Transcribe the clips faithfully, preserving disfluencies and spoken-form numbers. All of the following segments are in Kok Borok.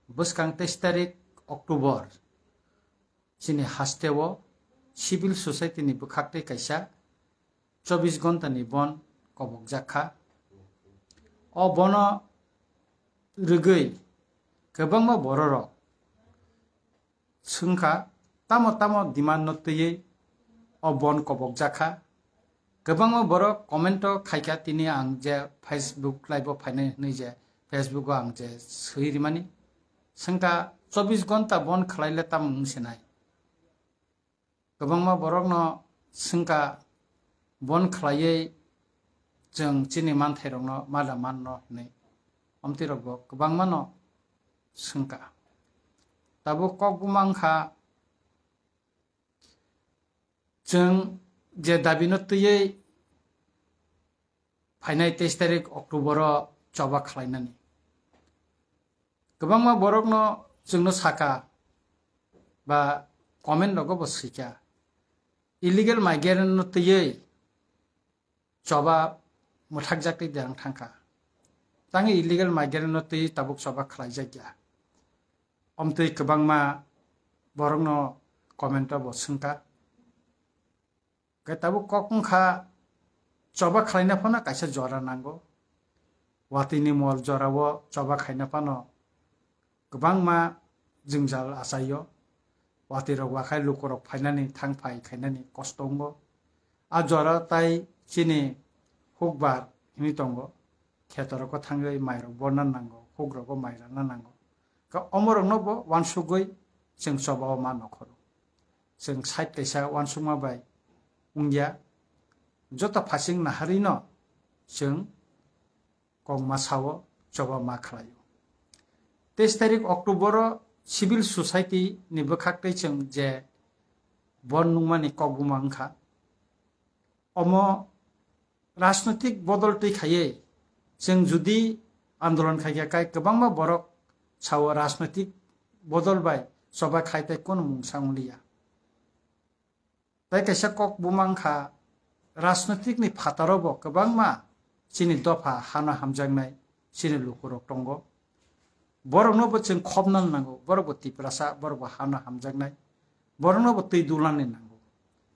Bwskang teis tarik October chini hasteo civil society ni bwkhaktwi kaisa chobbish ghonta ni bon kobokjak kha. O bono rwgwi kwbangma bororok swngkha, tamo tamo demand no twiwi o bon kobokjak kha. Kwbangma borok comment o khaikha, tini ang je Facebook live o phainai hwnwi je Facebook o ang je swi rimani. Swngkha, chobbish ghonta bon khlaile tamo wng sinai? Kwbangma borokno swngkha, bon khlaiwi chwng chini manthairokno mada manno hwnwi. Omtwirokbo kwbangmano swngkha. Tabuk kok buma wngkha, chwng je dabino twiwi phainai teis tarik October o choba khlainani. Kwbangma borokno chwngno saka ba comment rogo bo swikha, illegal migrant no twiwi choba mwthakjak twi derang thangkha. Tangwi illegal migrant no twiwi tabuk choba khlaijakya. Omtwi kwbangma borokno comment o bo swngkha. Khe tabuk kok wngkha, choba khlaina phano kaisa jora nango. Watwi ni mol jorao choba khaina phano kwbangma jwngjal achaio. Watwi rok wakhai lukurok phainani thang phai khainani kosto wngo. A jora tai chini hukbar hwnwi tongo. Khetorok o thangwi mairok borna nango, hukrok o mai rana nango. Ka omorokno bo wansugwi chwng choba o ma nokhoro. Chwng side kaisa wansukma bai wngya. Joto phasing naharino chwng kok ma sao, choba ma khlaio. Teis tarik October o civil society ni bwkhak tei chwng je bon nungmani kok buma wngkha. Omo rajnoitik bodol twi khaiwi chwng judi andolon khaikha, kai kwbangma borok sao rajnoitik bodol bai choba khai tai kono mungsa wngliya. Tai kaisa kok buma wngkha, rajnoitik ni phataro bo kwbangma chini dopha hano hamjaknai chini lukurok tongo. Borokno bo chwng khopna nango, borok bo Tiprasa, borok bo hano hamjaknai, borokno bo twi dulani nango,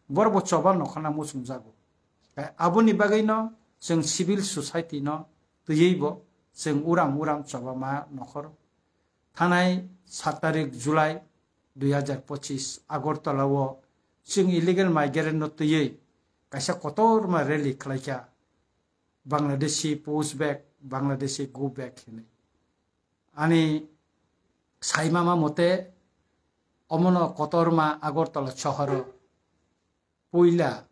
borok bo choba nokhorna muchungjago. Kai aboni bagwino chwng civil society no twiwi bo chwng uram uram choba ma nokhor. Thanai sat tarik July dui hajar pochis Agartala o chwng illegal migrant no twiwi kaisa kotorma rally khlaikha, Bangladeshi push back, Bangladeshi go back hinwi. Ani saimama mote omono kotorma Agartala sohoro puila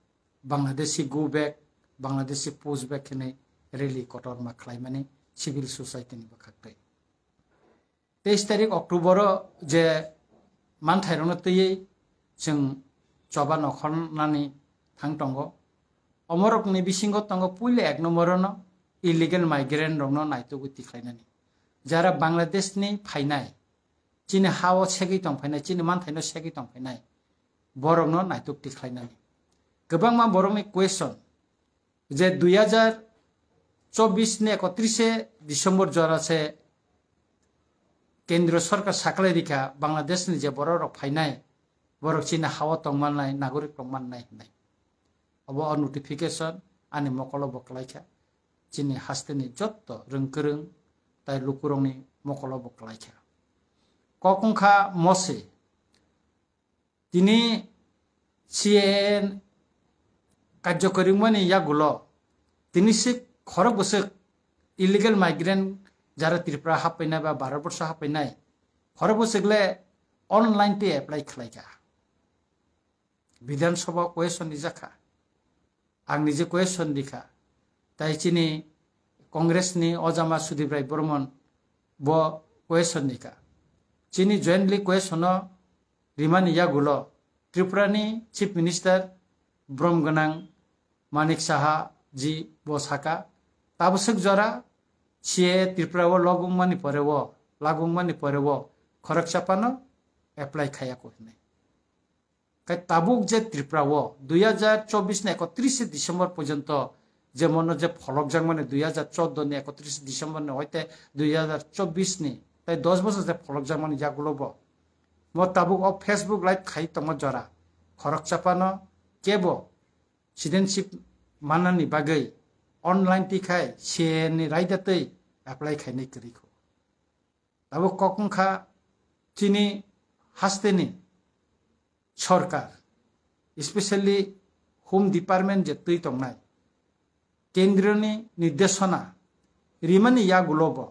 Bangladeshi go back, Bangladeshi push back hinwi rally kotorma khlaimani civil society ni bwkhak tei. Teis tarik October o je manthairokno twiwi chwng choba nokhornani thang tongo. Omorokni bisingo tongo puila ek nombor no illegal migrant rokno naitugwi tikhlainani. Jara Bangladesh ni phainai, chini ha o segwi tong phainai, chini manthaino segwi tong phainai, borokno naituk tikhlainani. Kwbangma borokni question je dui hajar chobbish ni ekotrise December jora se Kendriya Sorkar saklai rikha Bangladesh ni je borok rok phainai, borok chini ha o tong mannai, nagorik tong mannai hinai. Obo o notification ani mokolo bo klaikha, chini hasteni jotto rwngkwrwng tai lukurokni mokolo bo klaikha. Kok wngkha Mose, tini C A A karjokori wngmani yagulo tini se khorok bwswk illegal migrant jara Tripura happainai ba Bharat borsho happainai khorok bwswk le online tei apply khlaikha. Bidhan Sabha question rijakha. Ang nije question rikha. Tai chini Congress ni ojama Sudip Rai Bormon bo question rikha. Chini jointly question o rimani yagulo Tripura ni Chief Minister brom gwnang Manik Saha ji bo saka, tabwswk jora C A A Tripura o logwngmani pore o, lagwngmani pore o khoroksa phano apply khayako hinwi. Kai tabuk je Tripura o dui hajar chobbish ni ekotrise December porjonto je mono je pholokjakmani dui hajar choudo ni ekotrise December ni hoite dui hajar chobbish ni tei dos bosor je pholokjakmani yagulo bo. Mo tabuk o Facebook live khai tongma jora khoroksa phano kebo citizenship mannani bagwi online tikhai C A A ni raida twi apply khainai kwrwi kho. Tabuk kok wngkha chini hasteni sorkar, especially Home Department je twi tongnai, kendroni nirdeshona rimani yagulo bo,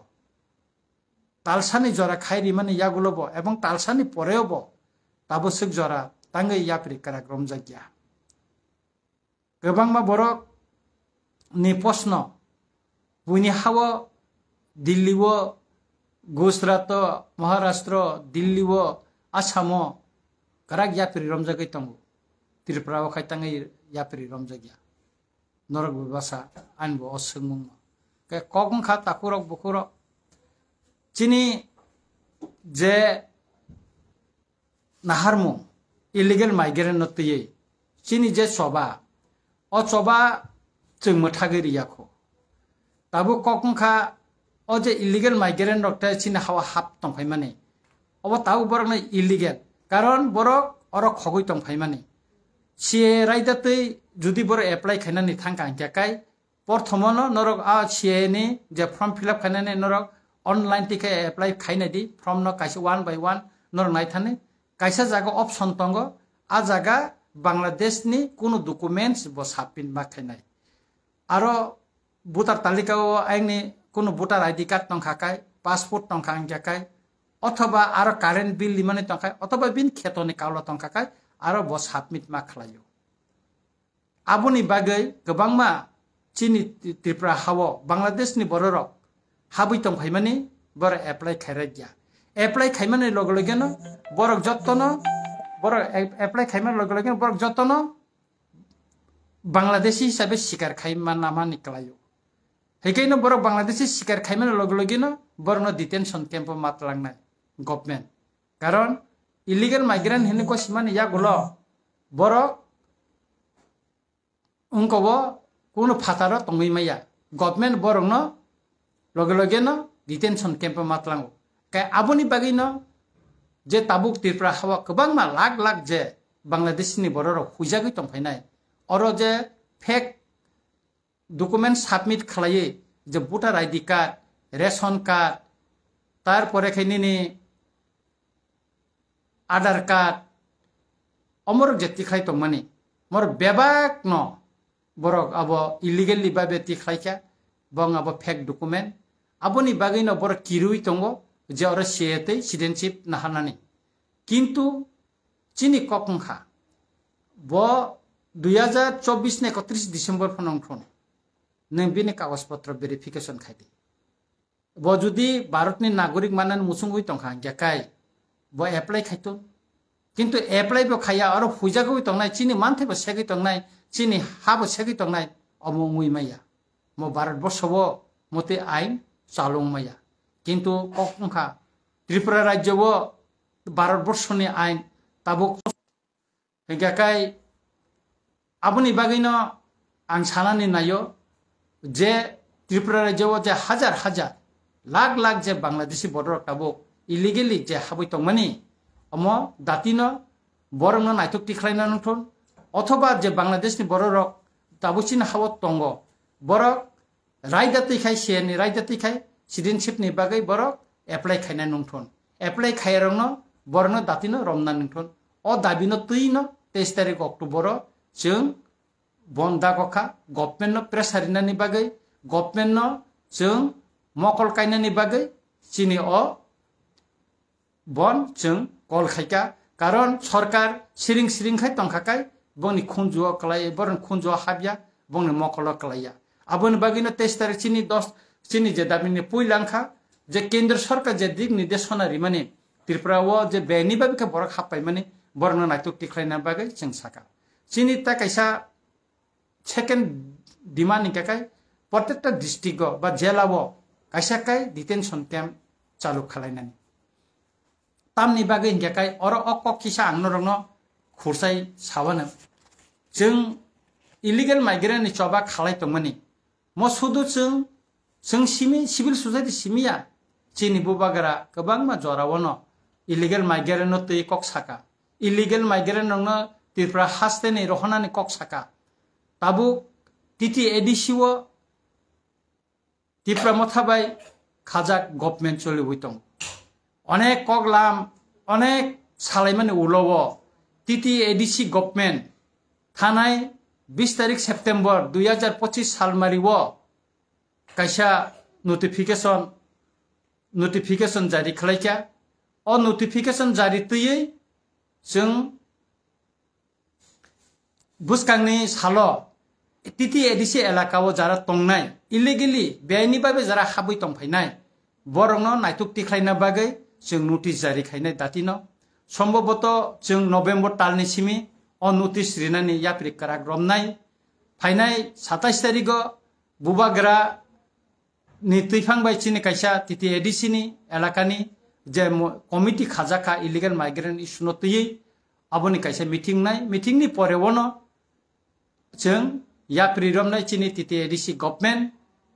talsani jora khai rimani yagulo bo, ebong talsani poreo bo tabuk swk jora tangwi yapri kwrak romjakya. Kwbangma borok ni posno buini hao Delhi o, Gujarat o, Maharashtra o, Delhi o, Assam o kwrak yapri romjagwi tongo. Tripura o khai tangwi yapri romjakya. Norok bebasa ani bo o swngmung no. Ke kok wngkha takurok bukurok. Chini je naharmung, illegal migrant no twiwi chini je choba, o choba chwng mwthagwi riyakho. Tabuk kok wngkha o je illegal migrant rok tei chini hao hap tongphaimani. Obo tabuk borokno illegal, karon borok oro khogwi tongphaimani. C A A raida twi judi borok apply khainani thangkha hinkhe kai, porthomono norok a C A A ni je form fill up khainani norok online tikhe apply khainai di, form no kaisa one by one norok naithani. Kaisa jaga option tongo, a jaga Bangladesh ni kunu documents bo submit ma khainai. Aro voter talika o ayangni kunu voter I D card tongkha kai, passport tongkha hinkhe kai, othoba aro current bill limani tongkha, othoba bini kheto ni kaulo tongkha kai, aro bo submit ma khlaio. Aboni bagwi kwbangma chini Tripura hao Bangladesh ni bororok habwi tongphaimani borok apply khairokya. Apply khaimani loge loge no borok jottono, borok ap-, apply khaimani loge loge no borok jottono Bangladeshi hisabe sikar khai manamani kwlaio. Hikaino borok Bangladeshi sikar khaimani loge loge no borokno detention camp o matlangnai government. Karon illegal migrant hinwi kosimani yagulo borok wngkobo kunu phataro tongwi maya. Government borokno loge loge no detention camp o matlango. Kai aboni bagwi no je tabuk Tripura hao kwbangma lakh lakh je Bangladesh ni bororok huijagwi tongphainai. Oro je fake document submit khlaiwi je voter I D card, ration card, tarpore khe nini Aadhaar card, omorok je tikhlai tongmani, omorok bebak no borok abo illegally babe tikhlai kha, bong abo fake document, aboni bagwi no borok kirui tongo je oro C A A tei citizenship naharnani. Kintu chini kok wngkha, bo dui hajar chobbish ni ekotris December phano wngthun, nwng bini kagoj potro verification khai di. Bo judi Bharatni nagorik manani muchungwi tongkha, hinkhe kai bo apply khaitun. Kintu apply bo khaiya, aro huijagwi tongnai, chini manthai bo segwi tongnai, chini ha bo segwi tongnai, omo wngwi maya. Mo Bharat borsho o motwi ain chalung maya. Kintu kok wngkha, Tripura rajyo o Bharat borsho ni ain tabuk Hinkhe kai aboni bagwino ang sanani naio je Tripura rajyo o je hajar hajar, lakh lakh je Bangladeshi bororok tabuk illegally je habwi tongmani, omo datino borokno naitok tikhlaina nungthun, othoba je Bangladeshni bororok tabuk chini hao tongo, borok raida twi khai, C A A ni raida twi khai, citizenship ni bagwi borok apply khaina nungthun. Apply khaiyarokno borokno datino romna nungthun. O dabino twino teis tarik October o chwng bon dago kha, government no pressure rinani bagwi, government no chwng mokol kainani bagwi chini o bon chwng call khaikha, karon sorkar siring siring khai tongkha kai, bongni khunjuo kwlai, borokni khunjuo habya, bongni mokolo kwlaiya. Aboni bagwino teis tarik chini dos, chini je dabini puila wngkha, je kendro sorkar je dik nirdeshona rimani, Tripura o je beni bagwi khe borok happaimani, borokno naitok tikhlaina bagwi chwng sakha. Chini ta kaisa second demand hingkha kai, protekta district o ba jela o kaisa kai detention camp chalu khalainani. Tamni bagwi hingkha kai oro o kok kisa ang norokno khursai sawano. Chwng illegal migrant ni choba khalai tongmani. Mo sudu chwng, chwng simi, civil society simiya. chini bubagra kwbangma jorao no illegal migrant no twi kok saka. Illegal migrant rokno Tripura haste ni rohonani kok saka. Tabuk T T A D C o Tipra Motha bai khajak government choliwi tongo. Onek koklam, onek salaimani ulo o T T A D C government thanai bis tarik September dui hajar pochis salmari o kaisa notification, notification jari khlaikha. O notification jari twiwi chwng bwskangni salo T T A D C elakao jara tongnai, illegally, beaini babe jara habwi tongphainai, borokno naituk tikhlaina bagwi chwng notice jari khainai datino. Somboboto chwng November talni simi o notice rinani yapri kwrak romnai. Phainai satais tarigo bubagra ni twiphang bai chini kaisa T T A D C ni elakani je mo-, committee khajakha illegal migrant issue no twiwi, aboni kaisa meeting nai. Meeting ni pore ono chwng yapri romnai chini T T A D C government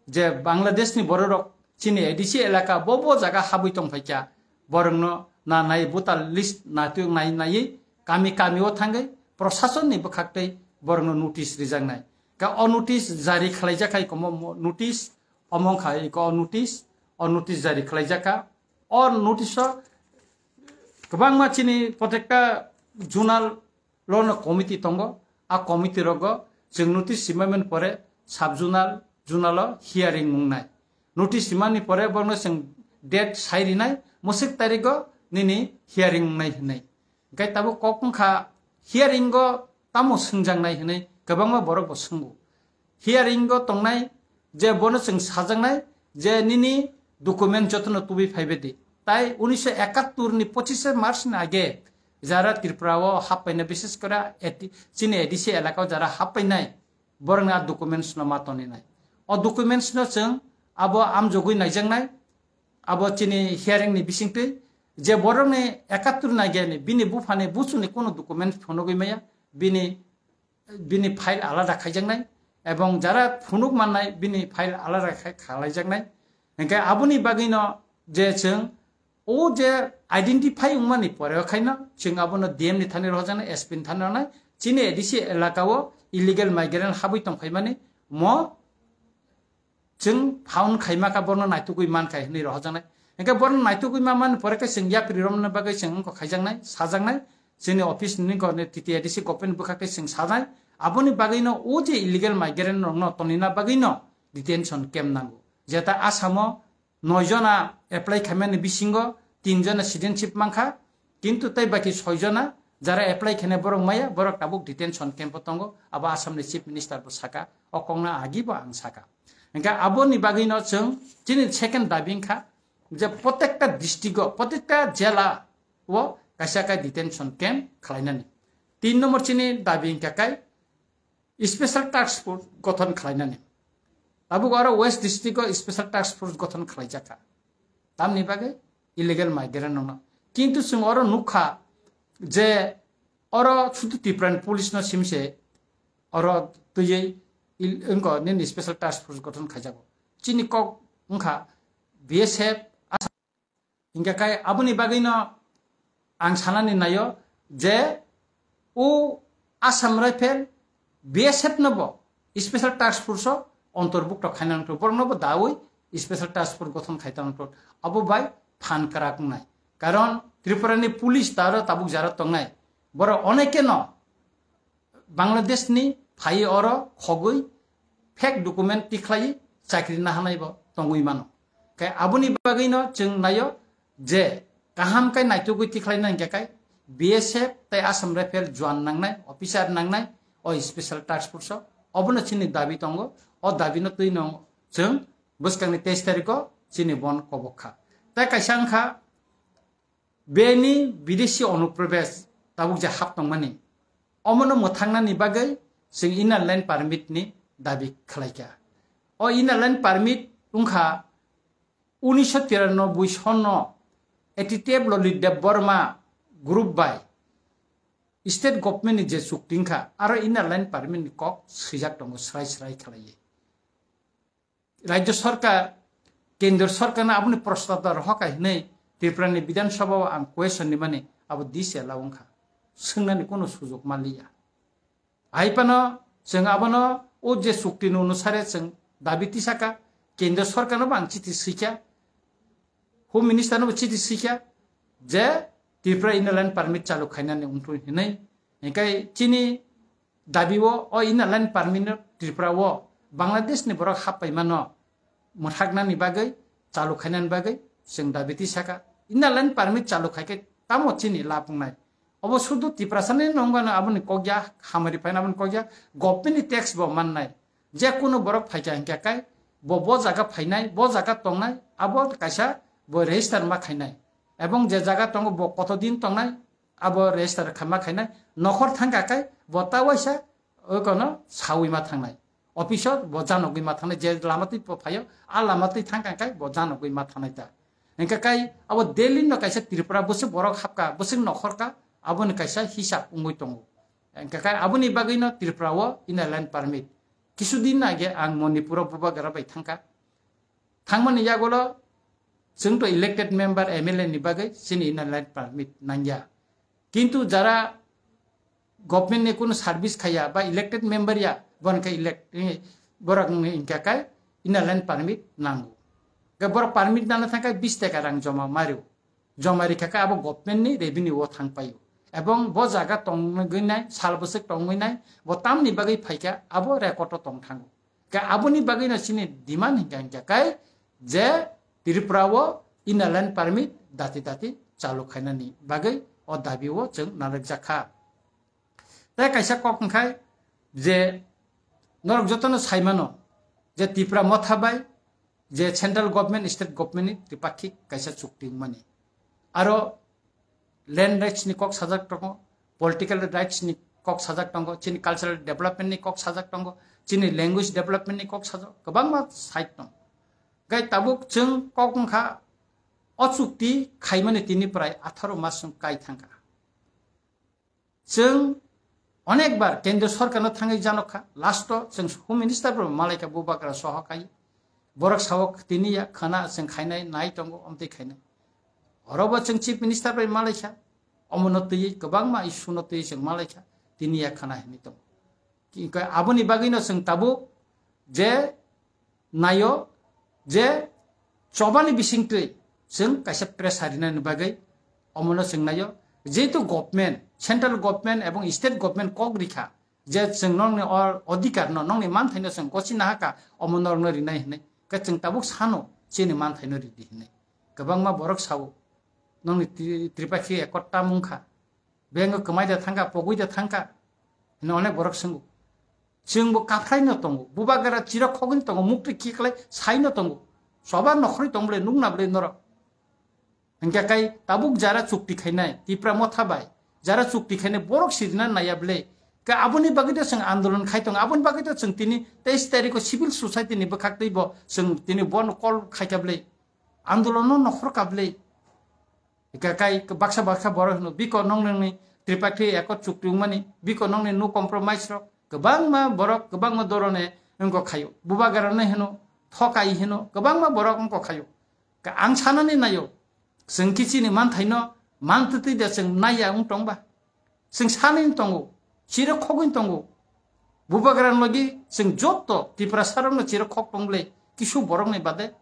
je Bangladesh ni bororok chini A D C elaka bo bo jaga habwi tongphaikha, borokno na nai voter list na twi nai naiwi kami kami o thangwi prosason ni bwkhak tei borokno notice rijaknai. Ka o notice jari khlaijak hai komo mo-, notice omo wngkha iko o notice, o notice jari khlaijak kha. O notice o kwbangma chini protekta zonal lono committee tongo. A committee rogo chwng notice simani pore sub zonal, zonal o hearing wngnai. Notice simani pore borno chwng date sai rinai, musik tarigo nini hearing wngnai hinwi. Hingke tabuk kok wngkha hearing o tamo swngjaknai hinwi kwbangma borok bo swngo. Hearing o tongnai je bono chwng sajaknai je nini document jotono tubui phaibe di. Tai unisho ekattor ni pochishe March ni age jara Tripura o happaina, bishes kore eti-, chini A D C elaka o jara happainai, borokni a documents no ma toninai. O documents no chwng abo amjogwi naijaknai, abo chini hearing ni bisingtwi je borokni ekattor ni age ni bini buphani buchuni kono documents phunugwi maya, bini bini file alada khaijaknai, ebong jara phunuk mannai bini file alada khai-, khalaijaknai. Hingke aboni bagwino je chwng o je identify wngmani pore o khaino chwng abono D M ni thani rohorjaknai, S P ni thani rohornai, chini A D C elaka o illegal migrant habwi tongphaimani mo chwng phaun khaima kha borno naitugwi man kha hinwi rohorjaknai. Hingke borno naitugwi ma mani pore khe chwng yapri romna bagwi chwng wngkha khaijaknai, sajaknai. Chini office ni wngkha ni T T A D C government bwkha khe chwng sanai. Aboni bagwino o je illegal migrant rokno tonina bagwino detention camp nango. Jeta Assam o noi jona apply khaimani bisingo tin jona citizenship mankha. Kintu tei baki soi jona jara apply khainai borok maya, borok tabuk detention camp o tongo. Abo Assam ni Chief Minister bo saka, o kokno agi bo ang saka. Hingke aboni bagwino chwng chini second dabi wngkha je protekta district o, protekta jela o kaisa khe detention camp khlainani. Tin number chini dabi wngkha khe special task force gothon khlainani. Tabuk oro West District o special task force gothon khlaijakha. Tamni bagwi illegal migrant rokno. Kintu chwng oro nukha je oro sudu Tripura ni police no simse oro twiwi il-, wngkha nini special task force gothon khaijago. Chini kok wngkha B S F, Hingke kai aboni bagwino ang sanani naio je o Assam Rifle B S F no bo special task force o ontorbukto khaina nangtho, borok no bo dawi special task force gothon khai tongtho, abo bai phan kwrak wngnai. Karon Tripura ni police taro tabuk jara tongnai, borok onekeno Bangladesh ni phai oro khogwi fake document tikhlai chakri nahanai bo tongwi mano. Khe aboni bagwino chwng naio je kaham khe naitugwi tikhlai nang khe kai B S F tei Assam Rifle juan nangnai, officer nangnai o special task force o. Obono chini dabi tongo, o dabino twino chwng bwskangni teis tarikho chini bon kobok kha. Tei kaisa wngkha Bini bidesi onuprobes tabuk je hap tongmani, omono mwthangnani bagwi chwng Inner Line Permit ni dabi khlaikha. O Inner Line Permit wngkha unisho tiranoboi sonno A T T F Lollit Debbarma group bai state government ni je chukti wngkha, aro Inner Line Permit ni kok swijak tongo srai srai khlaiwi. Rajya Sarkar Kendra sarkarno aboni prostab da rohor kha hinwi Tripura ni Bidhan Sabha o ang question rimani abo dise la wngkha. Swngnani kono sujok manliya. Hai phano chwng abono o je chukti ni onusare chwng dabi tisaka, Kendra sarkarno bo ang chithi swikha, Home Minister no bo chithi swikha je Tripura Inner Line Permit chalu khainani wngthung hinwi. Hinkhe chini dabi o, o Inner Line Permit no Tripura o Bangladesh ni borok happaimano mwthaknani bagwi, chalu khainani bagwi chwng dabi tisaka. Inner Line Permit chalu khaikhe tamo chini lab wngnai? Obo sudu Tiprasani nongmano aboni kokya, hamari phaina aboni kokya, government ni tax bo mannai. Je kunu borok phaikha hinkhe kai, bo, bo jaga phainai, bo jaga tongnai, abo kaisa bo register ma khainai. Ebong je jaga tongo bo kotodin tongnai, abo register kha ma khainai. Nokhor thangkha kai, bo ta waisa, o kono sawi ma thangnai. Office o bo janogwi ma thangnai, je lama twi phaio, a lama twi thangkha kai, bo janogwi ma thangnai ta. Hinkhe kai abo Delhi no kaisa Tripura bwswk borok hapkha, bwswk nokhorkha, aboni kaisa hisab wngwi tongo. Hinkhe kai aboni bagwino Tripura o Inner Line Permit. Kisu din age ang Manipur o bubagra bai thangkha. Thangmani yagulo chwng to elected member M L A ni bagwi chini Inner Line Permit nangya. Kintu jara government ni kunu service khaya ba elected member ya, bon khe elect, eh, borok ni hinkhe kai Inner Line Permit nango. Ke borok permit nana thangkhe bis taka rang joma mario. Joma rikha khe abo government ni revenue o thang paio. Ebong bo jaga tongwi nai, sal bwswk tongwi nai, bo tamni bagwi phaikha abo record o tong thango. Khe aboni bagwino chini demand hinkha hinkha kai je Tripura o Inner Line Permit dati dati chalu khainani bagwi o dabi o chwng narwkjakha. Tei kaisa kok wngkhai je norok jotono saimano je Tipra Motha bai je central government, state government ni tripakhik kaisa chukti wngmani. Aro land rights ni kok sajak tongo, political rights ni kok sajak tongo, chini cultural development ni kok sajak tongo, chini language development ni kok sajak, kwbangma side tongo. Gai tabuk chwng kok wngkha o chukti khaimani tini prai atharo mas wng kai thangkha. Chwng onekbar Kendra Sorkarno thangwi janokha, last o chwng Home Minister bo malaikha bubagra soho kai. Borok sao tini ya khana chwng khainai nai tongo, omtwi khainai. Orobo chwng Chief Minister bai malaikha, omono twiwi kwbangma issue no twiwi chwng malaikha, tini ya khana hinwi tongo. Ki-, ka-, aboni bagwino chwng tabuk je naio je chobani bisingtwi chwng kaisa pressure rinani bagwi omono chwng naio, jehetu government, central government ebong state government kok rikha je chwng nokni or-, odhikar no, nokni manthai no chwng gosi nahaka, omo norokno rinai hinwi. Khe chwng tabuk sano chini manthai no ridi hinwi. Kwbangma borok sao, nokni Tri-, Tripakhi Accord tam wngkha, bengwi kwmai da thangkha, pogwi da thangkha hinwi onek borok swngo. Chwngbo kaphraino tongo, bubagra chirok khogwino tongo, muktwi khiklai saino tongo. Soba nokhorwi tong bwle, nukna bwle norok. Hinkhe kai tabuk jara chukti khainai, Tipra Motha bai, jara chukti khainai borok sirina naiya bwle. Khe aboni bagwi to chwng andolon khai tongo, aboni bagwi to chwng tini teis tarikho civil society ni bwkhak twibo chwng tini bono call khaikha bwle. Andolono nokhorkha bwle. Ika kai baksa baksa borok hino, biko nong nongni tripartite accord chukti wngmani, biko nongni no compromise rok, kwbangma borok, kwbangma dorone wngkok khayo. Bubagrano hino, thokai hino, kwbangma borok wngkok khayo. Ka ang sanani nayo, chwng kichini manthaino mantwtwi de chwng naiya wng tongba. Chwng sanini tongo, chiro khogwini tongo. Bubagrani logi chwng jotto Tiprasarokno chiro khok tong bwle, kisu borokni bade.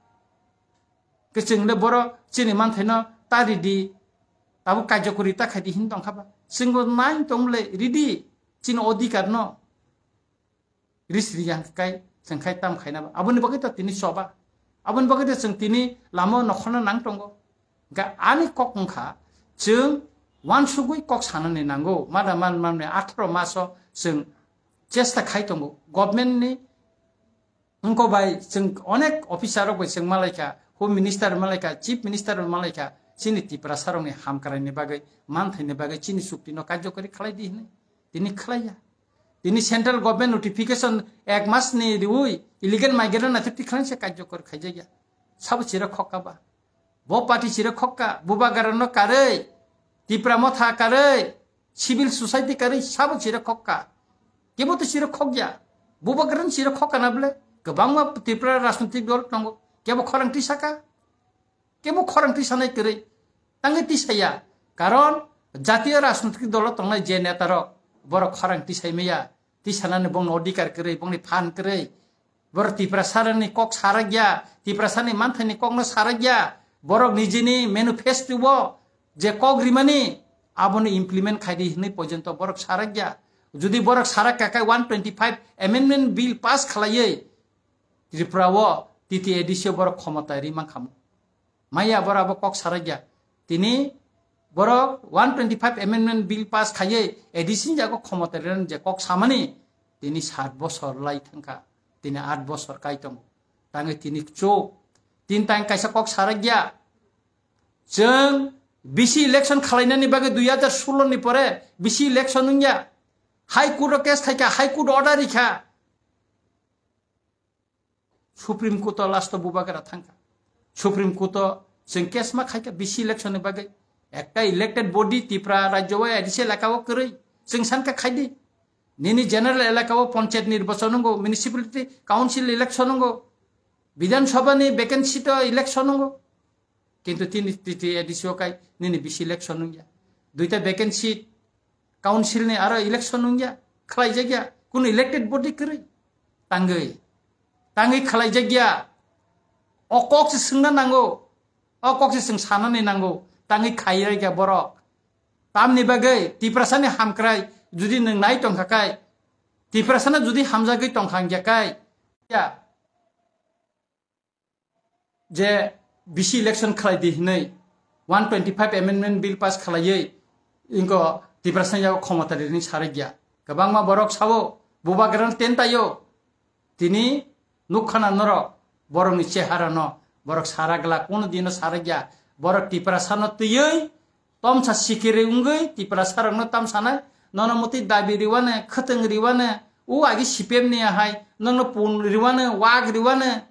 Ke chwng le boro chini manthaino ta ridi, abo kaijakuri ta khaidi hin tong khaba. Chwngbo nai tong le ridi chini odhikar no. Ris riyang kai chwng khai tam khaina ba. Aboni bagwi to tini choba. Aboni bagwi to chwng tini lama nokhorno nang tongo. Ga ani kok wngkha chwng wansugwi kok sanani nango. Mada man manni atharo maso chwng chesta khai tongo. Government ni Wngkok bai, chwng onek officer rok bai chwng malaikha, Home Minister malaikha, Chief Minister malaikha, chini Tiprasa rokni hamkraini bagwi, manthaini bagwi chini chukti no karjokori khlai di hinwi. Tini khlaiya. Tini central government notification ek mas ni riwi illegal migrant na twi khlai se karjokori khaijakya. Sabo chira khokka ba. Bo party chira khokka, Bubagra no karwi, Tipra Motha karwi, civil society karwi sabo chira khokka. Kebo to chira khokya. Bubagra no chira khokka na bwle. Kwbangma Tripura rajnitik dol tongo. Kebo khorang tisaka? Kebo khorang tisanai kwrwi. Tangwi tisaya. Karon jatiyo rajnotik dolo tongnai je netarok borok khorang tisai maya. Tisanani bongni odhikar kwrwi, bongni phan kwrwi. Borok Tiprasarani kok sarakya, Tiprasani manthaini kokno sarakya. Borok nijini manifesto-o je kok rimani, abono implement khaidi hinwi porjonto borok sarakya. Jodi borok sarakka khe one twenty-five amendment bill pass khlaiwi Tripura-o T T A D C-o borok khomota ri mankhamu. Maya borok abo kok sarakya. Tini borok one twenty-five amendment bill pass khaiwi A D C ni jago khomota rinani je kok samani, tini sat bosor lai thangkha, tini at bosor kai tongo. Tangwi tini chuk, tin tang kaisa kok sarakya. Chwng B C election khalainani bagwi dui hajar solo ni pore B C election wngya. High Court o case khaikha, High Court order rikha. Supreme Court o last o bubagra thangkha. Supreme Court o chwng case ma khaikha B C election ni bagwi. Ekta elected body Tripura rajyo o A D C elaka o kwrwi. Chwng sankha khaidi. Nini general elaka o panchayat nirbachon wngo, municipality council election wngo, Bidhan Sabha ni vacancy to election wngo. Kintu tini T T A D C o kai nini B C election wngya. Duita vacancy council ni aro election wngya, khlaijakya, kunu elected body kwrwi. Tangwi, tangwi khlaijakya. O kok se swngna nango, o kok se swng sanani nango, tangwi khairikya borok. Tamni bagwi Tiprasani hamkrai jodi nwng nai tongkha kai, Tiprasano jodi hamjagwi tongkha wngya kai, ya, je B C election khlai di hinwi one twenty-five amendment bill pass khlaiwi inko Tiprasani yago khomota rini sarikya. Kwbangma borok sao, bubagrano tentaio. Tini nukkhana norok borokni cheharano borok saragla, kono dino sarikya. Borok Tiprasano twiwi tomsa sikiri wngwi Tiprasarokno tamsanai, nono mutwi dabi riwane, khwtwng riwane, o agi C P M ni ahai, nokno pun riwane, wak riwane.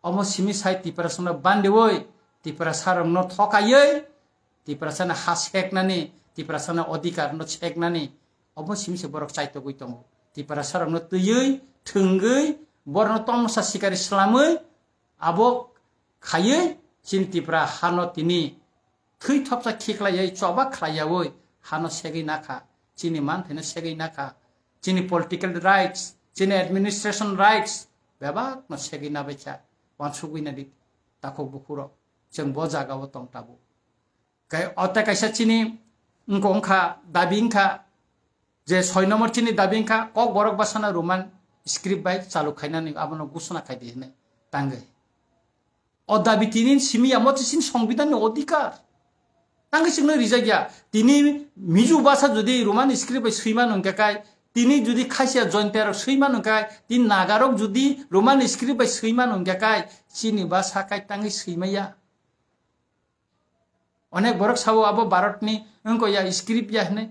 Omo simi sai Tiprasano bandiwi, Tiprasarokno thokaiwi, Tiprasani ha seknani, Tiprasani odhikarno seknani, omo simi se borok chaitogwi tongo. Tiprasarokno twiwi, thwngwi, borokno tomsa sikari slamwi, abo khaiwi chini Tipra hano tini thwi thopsa khiklaiwi choba khlaiyawi hano segwi nakha, chini manthaino segwi nakha, chini political rights, chini administration rights bebakno segwi nabaikha, wansugwi nadi takhuk bukhurok, chwng bo jagao tong tabuk. Kai ote kaisa chini wngkha, wngkha, dabi wngkha, je soi nombor chini dabi wngkha, Kokborok bwsano Roman script bai chalu khainani abono gusuna khaidi hinwi tangwi. O dabi tini simi ya, mo chini songbidanni odhikar. Tangwi chwngno rijak ya. Tini Mizo basa jodi Roman script bai swima nungkha kai, tini jodi Khasia Jaintiarok swima nungkha kai, tini Nagarok jodi Roman script bai swima nungkha kai, chini basa kai tangwi swima ya. Onek borok sao abo Bharatni wngkha ya script ya hinwi.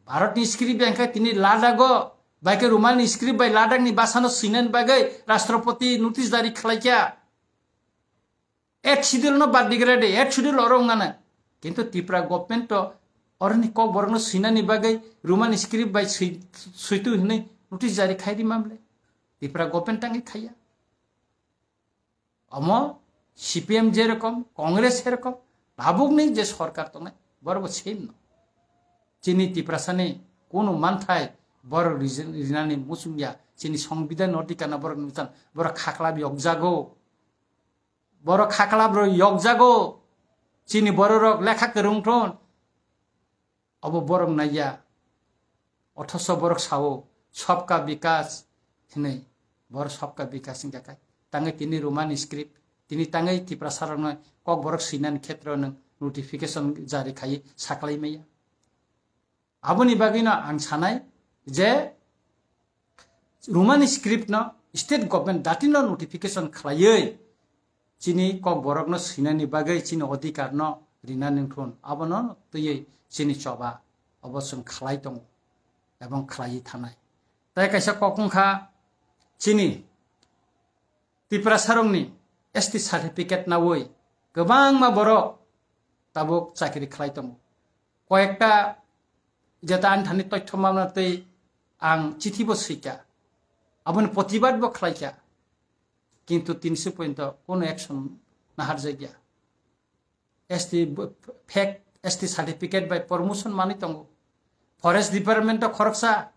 Bharatni script ya hwnkhe tini Ladago bai khe Roman script bai Ladakni bwsano swinani bagwi Rashtrapati notice jari khlaikha. Eighth schedule no bad digra de, eighth schedule oro wngana. Kintu Tripura government to oroni Kokborokno swinani bagwi Roman script bai swi-, switu hinwi notice jari khairi mamle. Tripura government tangwi khaiya. Omo C P M jerokom, Congress serokom, tabukni je sorkar tongnai, borok bo same no. Chini Tiprasani kunu manthai borok riji-, rinani muchungya, chini songbidan odhikar no borok nukjan, borok khaklap yokjago, borok khaklap rok yokjago, chini bororok lekha kwrwng thon, obo borok naiya, othoso borok sao, "Sabka Vikas" hinwi, borok "Sabka Vikas" wngkha kai. Tangwi tini Roman script, tini tangwi Tiprasarokno Kokborok swinani khetro nwng notification jari khaiwi saklai maya. Aboni bagwino ang sanai je Roman script no state government datino notification khlaiwi chini Kokborokno swinani bagwi chini odhikar no rinani wngthun, abono twiwi chini choba obo chwng khlai tongo ebong khlaiwi thanai. Tai kaisa kok wngkha chini Tiprasarokni S T certificate nawi kwbangma borok tabuk chakri khlai tongo. Koyekta jeta ani thani toithoma tei ang chithi bo swikha, aboni protibad bo khlaikha. Kintu tinsi pointo kono action naharjakya. S T b-, fake S T certificate bai promotion manwi tongo. Forest Department o khoroksa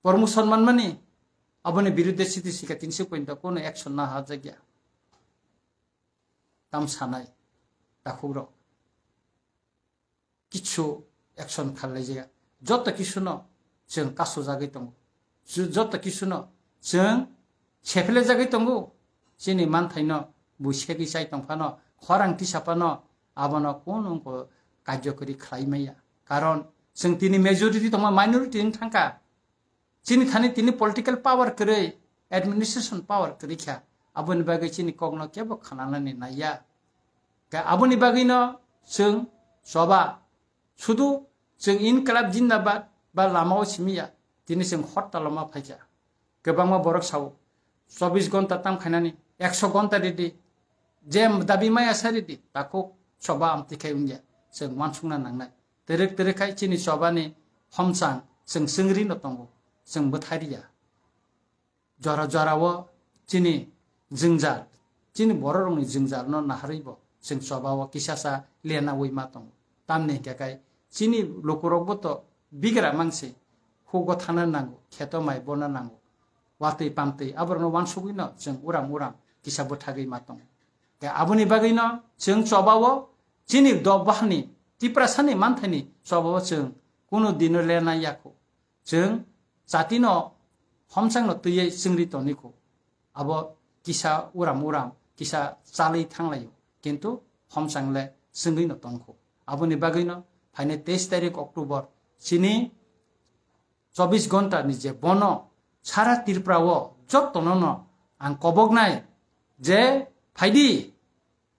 promotion manmani, aboni birudde siti sika tinsi pointo kono action naharjakya. Tam sanai takhukrok. Kichu action kharlaijak. Joto kisuno chwng kasujagwi tongo. Ju-, joto kisuno chwng sephelejagwi tongo. Chini manthaino bui segwi chai tongphano, khorang tisaphano, abono kunu wngkho karjokori khlai maya. Karon chwng tini majority tongma minority wng thangkha. Chini thani tini political power kwrwi, administration power kwrwi kha. Aboni bagwi chini kokno kebo khananani naiya. Khe aboni bagwino chwng choba, sudu chwng Inqilab Jindabad ba lamao simiya, tini chwng hortalo ma phaikha. Kwbangma borok sao, chobbish gonta tam khainani, ekso gonta ridi, je dabi maya sa ridi, takhuk choba amtwi khai wngya, chwng uansukna nangnai. Twrwk twrwk khai chini chobani homchang chwng chwngri no tongo, chwng bwthai riya. Jora jorao chini jwngjal, chini bororokni jwngjalno naharwibo chwng chobao kisasa lenawi ma tongo. Tamni hinkhe kai chini lukurokbo to bigra mangsi hugo thana nango, kheto mai bona nango, watwi pamtwi aborokno uansugwino chwng uram uram kisa bwthagwi ma tongo. Tei aboni bagwino chwng chobao chini dophani Tiprasani manthaini chobao chwng kunu dino lena yakho. Chwng chatino homchangno twiwi chwngri toni kho. Abo kisa uram uram, kisa chalwi thanglaio, kintu homchang le chwngwino tongkho. Aboni bagwino phainai teis tarik October chini chobbish gonta ni je bono sara Tripura o jotono no ang koboknai je phaidi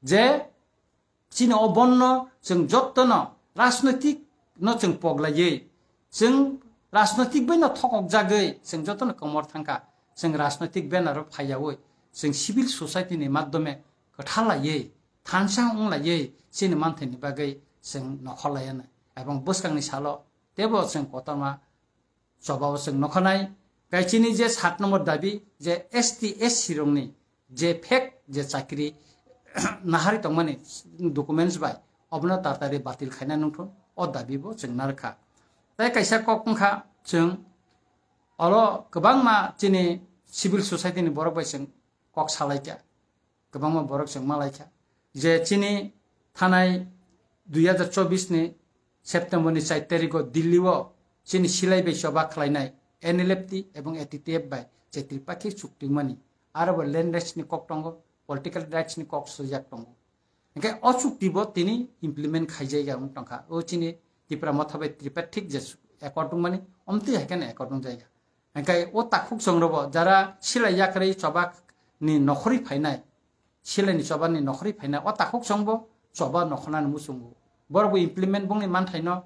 je chini o bonno chwng jottono rajnoitik no chwng poglaiwi, chwng rajnoitik bai no thokok jagwi chwng jottono komor thangkha, chwng rajnoitik banner o phaiyawi, chwng civil society ni madhyome kwthar laiwi, thansa wng laiwi chini manthaini bagwi chwng nokhor laiya nai. Ebong bwskangni salo teibo chwng kotorma chobao chwng nokhanai. Kaichini je sat nombor dabi je S T S C rokni je fake je chakri nahari tongmani documents bai obono tatari batil khaina nungthun o dabi bo chwng narwkha. Tai kaisa kok wngkha chwng oro kwbangma chini civil society ni borok bai chwng kok salaikha. Kwbangma borok chwng malaikha je chini thanai dui hajar chobbish ni September ni char tarikh o Delhi o chini silai bai choba khlainai N L F T ebong A T T F bai je Tripakhi chukti wngmani, aro bo land rights ni kok tongo, political rights ni kok swijak tongo. Hingke o chukti bo tini implement khaijak ya wng tongkha. O chini Tipra Motha bai Tripartite je accord wngmani, omtwi hai kheno accord wngjak ya. Hingke o takhuk chwng robo jara silai yakrwi choba ni nokhorwi phainai, silai ni choba ni nokhorwi phainai, o takhuk chwng bo choba nokhornani muchungo. Borok bo implement bongni manthaino